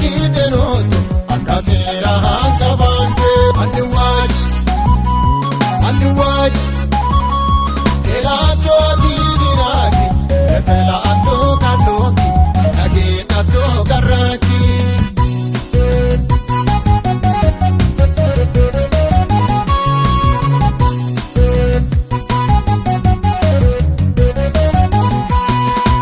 Hakkidhenootto angasera hanqafante. Anniwaaj anniwaaj elaatto ati diraaki epelaatto kallooti dhageedhatto garraaki.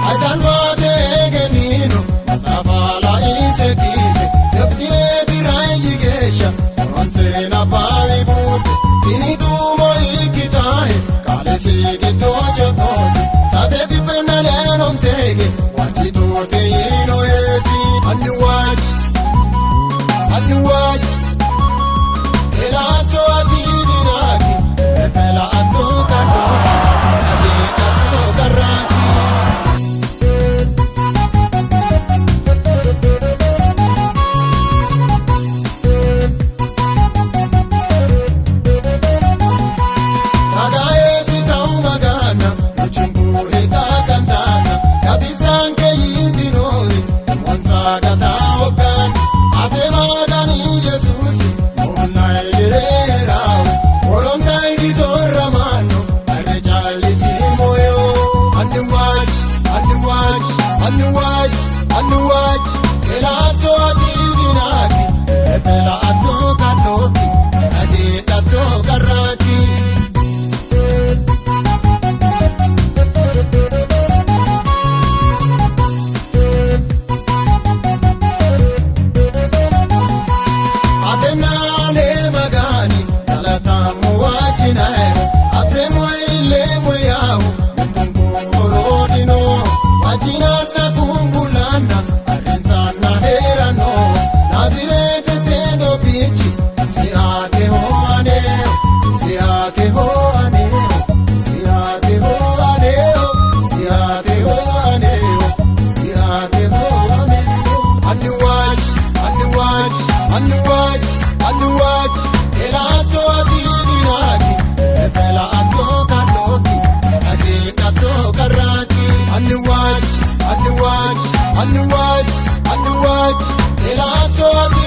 Ayizalmaate egenino maxaafa laise kiite teftireeti rayi geeshsha horonsire nabbawi buute tini duumo ikkitae qaalesi giddo ce'nooti sase xibbenna leenonteege wajjituuti yiinoeeti. Anniwaaj anniwaaj elaatto ati diraaki epelaatto kallooti dhageedhatto garraaki. Kagaa'eeti ta'uu magaana luchumbuuri kan taana gatisaan keeyiiti noori wansaa gataa hoggaan ate maaganii Yesuusi moonna egereeraawu oromtaa ibisoorra maanno harre caallisii mooyoo. Anniwaaj anniwaaj anniwaaj anniwaaj elaatto ati dinaaki epelaatto kallooti dhageedhatto garraaki. Atenaane magani galatamu wajinae asemo ilemu yahu mutunguorodino wajinana kumbulana arinsana herano nazirete tendo bichi siate hoaneo siate hoaneo siate hoaneo siate hoaneo siate hoaneo anniwaaj anniwaaj anniwaaj anniwaaj elaatto ati diraaki epelaatto kallooti dhageedhatto garraaki anniwaaj anniwaaj anniwaaj anniwaaj elaatto ati